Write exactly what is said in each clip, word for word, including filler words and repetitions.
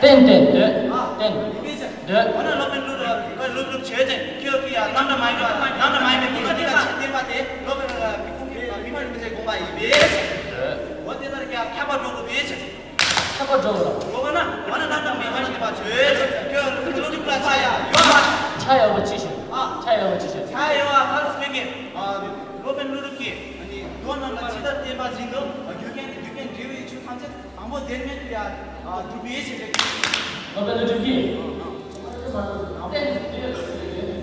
ཏན་ཏན་སྡོད། ཏན་སྡོད། འོ་ན་སློབ་དཔོན་ཀླུ་སྒྲུབ་ཀླུ་སྒྲུབ་བྱོས་ཅིག་ཁྱོད་ཀྱི་ཡ་རྣམ་གྲངས་མ་ཡིན་པ་རྣམ་གྲངས་མ་ཡིན་པའི་ཀླུ་སྒྲུབ་ཀྱི་བསྟན་པ་དེ་སློབ་དཔོན་མི་ཁུངས་ཀྱི་མི་ཁུངས་མི་ཚེ་དགོངས་པ་ཡིན་པས། འོ་དེ་ལྟར་ཀྱང་ཁྱབ་པ་འགྲོ་དགོས་པས། ཁྱབ་པ་འགྲོ་དགོས། འོ་ན་འོ་ན་རྣམ་གྲངས་མ་ཡིན་པ་ཞིག་པ་བྱོས། ཁྱོད་ཀླུ་སྒྲུབ་ལ་ཆ་ཡ་ཡོད། ཆ་ཡོད་པ་ཅི་ཞིག་ཆ་ཡོད་པ་ཅི་ཞིག་ཆ་ཡོད་པ་ལ་སོགས་པའི་སློབ་དཔོན་ཀླུ་སྒྲུབ་ཀྱིས་མདོ་རྣམས་ལ་ཇི་ལྟར་བསྟན་པ་བཞིན་དུ་རྒྱུ་རྐྱེན་རྒྱུ་རྐྱེན་འབྲས་བུའི་ཆོས་ཐམས་ཅད་དང་པོ་བདེན་མེད་པའི་སྒྲུབ་པའི་ཞེས་བྱ། སློབ་དཔོན་ཀླུ་སྒྲུབ་ཀྱིས།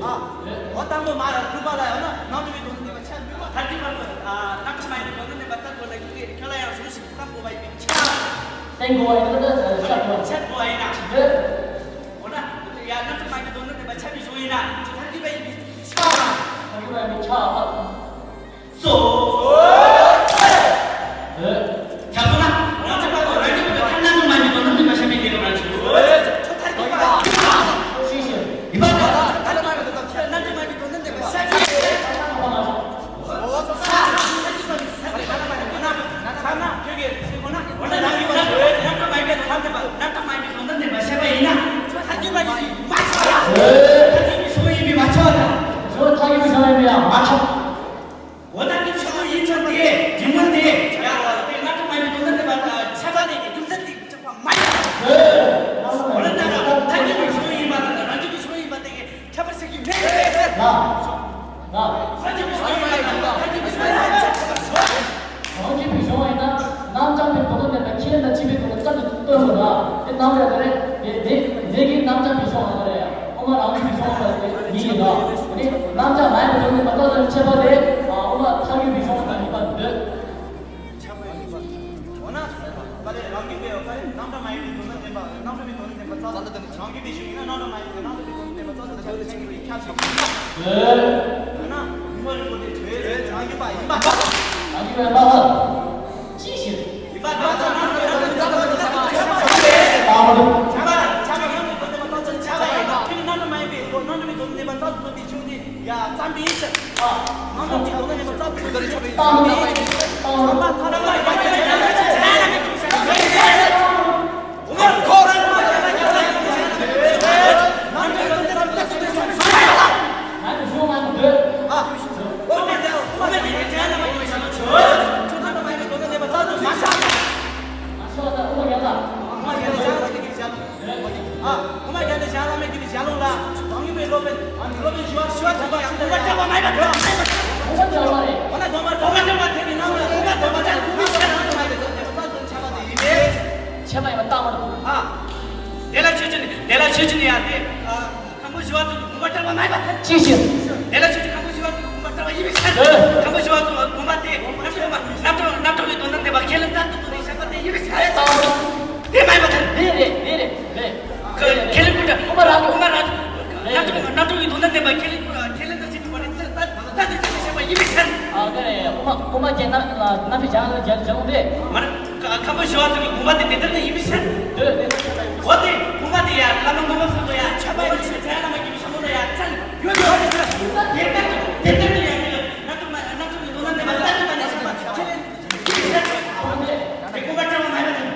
ཨ། འོ་དང་པོ་མ་ར་སྒྲུབ་པ་ལ་ཡང་ན་རྣམ་གྲངས་མའི་དོན་དུ་བསྟན་པ་ཆ་མི་མ་ཐར་གྱི་བར་དུ་ཨ་རྣམ་གྲངས་མ་ཡིན་པའི་དོན་དུ་བསྟན་པ་ལྟར་དགོས་ལ་ཡུལ་གྱི་ཁྱོད་ལ་ཡང་གཟུགས་ཤིག་བསམ་དགོས་པ་ཡིན་པའི་ཆ། བསྟན་དགོས་པ་ཡིན་ན་ད་ཆ་དགོས། ཆ་དགོས་པ་ཡིན་ན། འོ་ན་ཡང་རྣམ་གྲངས་མ་ཡིན་པའི་དོན་དུ་བསྟན་པ་ཆ་མི་བྱུང་ཡིན་ན་ཐར་གྱི་བ་ཡིན་པའི་ཆ། ཐར་གྱི་བ་ཡིན་པའི་ཆ། སོ། ཆགས་སོང་ན། རང་ཚོ་པ་ཀོ་རང་ཉིད་ཀྱི་ཐ་ན་དུ་མ་ཉིད་དོ་ནམ་ནི་མ་ཤ་མི་དེ་རང་ཚོ། ཡི་བ་ད་ཐ་ན་དུ་མ་ཉིད་དོ་ནམ་ནི་མ་ཤ་མི་དེ་རང་ཚོ། ཐ་ན་ཁྱོད་ཀྱི་སེམས་ཁོ་ན་འོ་ན་རང་ཡི་བ་ནམ་དུ་མ་ཉིད་དོ་ནམ་ནི་མ་ཤ་མི་ཡིན་ན་ཐ་ན་དུ་མ་ཉིད་མ་ཤ་ཡ། ཐ་ན་མི་ཤོ་ཡིན་པའི་མ་ཤ་ཡ། ཤོ་ཐ་ན་མི་ཤོ་ཡིན་པའི་མ་ཤ། འོ་ད་ནི་ཆོས་ཡིན་ཆོས་དེ་རྒྱུ་མཚན་དེ་ཡང་དེ་རྣམ་གྲངས་མ་ཡིན་དོན་དམ་པ་དང་ཁྱད་པར་དེ་གི་རྒྱུ་མཚན་དེ་གི་ཆགས་པ་མ་ཡིན། འོ་ན་ད་ཐ་སྙད་པའི་ཆོས་ཡིན་པ་དང་རང་རྒྱུད་ཀྱི་ཆོས་ཡིན་པ་དེ་གི་ཁྱད་པར་ཟེར་གི་མེད། ལ། ལ། རང་རྒྱུད་ཀྱི་ཆོས་ཡིན་པ་དང་ཐ་སྙད་པའི་ཆོས་ཡིན་པ་ཁྱད་པར་ཟེར། རང་རྒྱུད་པའི་གཞུང་ཡིན་ན་རྣམ་གྲངས་པའི་དོན་དམ་པ་ཁྱད་དང་ཆེ་བའི་དོན་ལ་ཙམ་དུ་སྟོན་དགོས་ལ་དེ་རྣམ་གྲངས་དེ་རེད། དེ་དེ་དེ་གི་རྣམ་གྲངས་པའི་གཞུང་ཡིན་ན་རེད། ཨོ་མ་རང་གི་བྱུང་བ་ཡིན་ལ། དེ་རྣམ་གྲངས་མ་ཡིན་པའི་དོན་དམ་པ་ལྟ་ལ་ཁྱད་པར་དེ་ཨོ་མ་ཐ་སྙད་པའི་གཞུང་ལ་ཡིན་པར་འདོད། འོ་ན། པ་རེ་རང་གི་པའི་པ་རེ་རྣམ་གྲངས་མ་ཡིན་པའི་དོན་དམ་བདེན་པ་རྣམ་གྲངས་པའི་དོན་དམ་བདེན་པ་རྩ་ལ་དམ་རང་གི་པའི་གཞུང་ཡིན་ན་རྣམ་གྲངས་མ་ཡིན་པའི་རྣམ་གྲངས་པའི་དོན་དམ་བདེན་པ་རྩ་ལ་དམ་ཆ་ཆེན་གྱི་པའི་ཁྱབ་ཆེ། འོ་ན་ཉི་མ་རིན་པོ་ཆེ་བོད་རང་གི་པ་ཡིན་པ། རང་གི་པའི་པ་ལ། ཅི་ཞིག་ཡིན་པ་ད་ལྟ་ནང་དུ་ཡང་དུ་ཚ་བ་དུ་ཚ་བ་ཆ་བ་ཆ་བ་ཡང་དུ་དོན་དམ་པ་ཚ་ཚ་ཆ་བ་ཡིན་ན་ཕྱི་ནང་དུ་མ་ཡིན་པའི་སྒོ་ནང་དུ་མི་དོན་དམ་པ་ཚ་དུ་དོན་པའི་ཆུང་དེ་ཡ་ཙམ་པའི་ཕྱིར། ནང་དུ་མི་དོན་དམ་པ་ཚ་དུ་དོན་པའི་ཆུང་དེ་ཙམ་པའི་ཕྱིར། ཨ་མ་ཐ་ན་མ་ཡ་ཡ་ཡ་ཡ་ཡ་ཡ། ཆེ་མ་ཡིན་པ་བཏང་བ་དང་། ཨ། དེ་ལ་ཆོས་ཅན། དེ་ལ་ཆོས་ཅན་ཡང་དེ། ཨ། ཁམས་པ་ཞི་བ་འཚོ་གི་དགོངས་པ་བཀྲལ་བ་མ་ཡིན་པ་དེ། ཅི་ཞིག་དེ་ལ་ཆོས་ཅན། ཁམས་པ་ཞི་བ་འཚོ་གི་དགོངས་པ་བཀྲལ་བ་ཡིན་པའི་ཕྱིར། ཨེ། ཁམས་པ་ཞི་བ་འཚོ་གི་དགོངས་པ་དེ་རྣམ་གྲངས་རྣམ་གྲངས་ཀྱི་དོན་དམ་བདེན་པ་ཁས་ལེན་ལྟར་དུ་དགོས་པའི་བཤད་པ་དེ་ཡིན་པའི་ཕྱིར། དེ་མ་ཡིན་པ་དེ། རེད་རེད་རེད་རེད་རེད། ཁས་ལེན་ཀུན་ཏུ་དགོངས་པ་རང་གི་དགོངས་པ་རང་གི་རྣམ་གྲངས་རྣམ་གྲངས་ཀྱི་དོན་དམ་བདེན་པ་ཁས་ལེན་ཁས་ལེན་ལྟར་བྱེད་པའི་སྒོ་ནས་ལྟར་ལྟར་དུ་བྱེད་པའི་བཤད་པ་ཡིན་པའི་ཕྱིར། ཨ་ཀ་རེ། དབུ་མ་དབུ་མ་རྒྱན་ན་རྣམ་པའི་བྱང་ལ་རྒྱན་བྱང་དེ། མ་ཁམས་པ་ཞི་བ་འཚོ་གི་དགོངས་པ་དེ་དེ་ལྟར་དུ་ཡིན་པའི་ཕྱིར། འདོད་དེ་ལྟར་བཤད་པ་ཡིན། འོ་དེ་དགོངས་པ་དེ་ཡང་བླ་མ་དགོངས་པ་ཚོ་ལ་ཡང་ཆགས་པ་ཡིན་ཕྱིར། བྱང་ལ་མ་གྱུར་པའི་ཞྭ་མོ་ལ་ཡང་ཚན་ཡོད་ཡོད་ཕྱིར། དེ་ལྟར་དུ་དེ་ལྟར་དུ་ཡང་ཡིན་ལ་རྣམ་གྲངས་མ་རྣམ་གྲངས་ཀྱི་དོན་དམ་བདེན་པ་ལྟར་དུ་མ་ནས་བཤད་པ་ཁས་ལེན་ཡིན་པའི་ཕྱིར། དེ་དགོངས་པ་བཀྲལ་བ་མ་ཡིན་པ་དང་།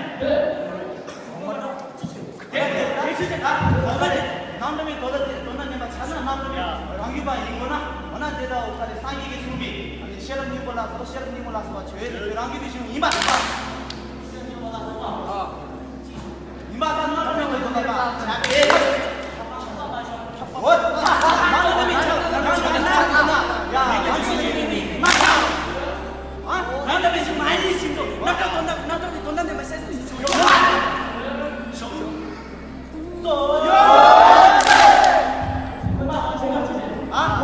དེ་དེ་ཆོས་ཅན། ད་དགོངས་པ་དེ་རྣམ་གྲངས་མའི་དོན་དམ་དེ་དོན་དམ་བདེན་པ་ཆ་ན་རྣམ་གྲངས་མའི་རང་རྒྱུད་པ་ཡིན་དགོས་ན། འོ་ན་དེ་ལྟ་བུ་ཁ་ལས་སངས་རྒྱས་ཀྱིས་གསུངས་པའི་ཤེས་རབ་སྙིང་པོ་ལ་སོགས། ཤེས་རབ་སྙིང་པོ་ལ་སོགས་པ་ཆོས་ཅན། རང་རྒྱུད་པའི་གཞུང་ཡིན་པ་ཡིན་པ། ཤེས་རབ་སྙིང་པོ་ལ་སོགས་པ་ཡིན་པ་དང་རྣམ་གྲངས་མའི་དོན་དམ་བདེན་པ་ཆ་ཡོད། འོ་ད་རྣམ་གྲངས་མའི་ཆ་རྣམ་གྲངས་མ་ཡིན་ན་ཡང་རང་རྒྱུད་པའི་གཞུང་ཡིན་པའི་མ་ཆགས། ཨ། རང་རྒྱུད་པའི་གཞུང་མ་ཡིན་ཕྱིན་ཆད་རྣམ་གྲངས་དོན་དམ་རྣམ་གྲངས་ཀྱི་དོན་དམ་བདེན་པ་ཤེས་ཟིན་ཞིག་ཡོད་མ་རེད། ཞོག་ཨ།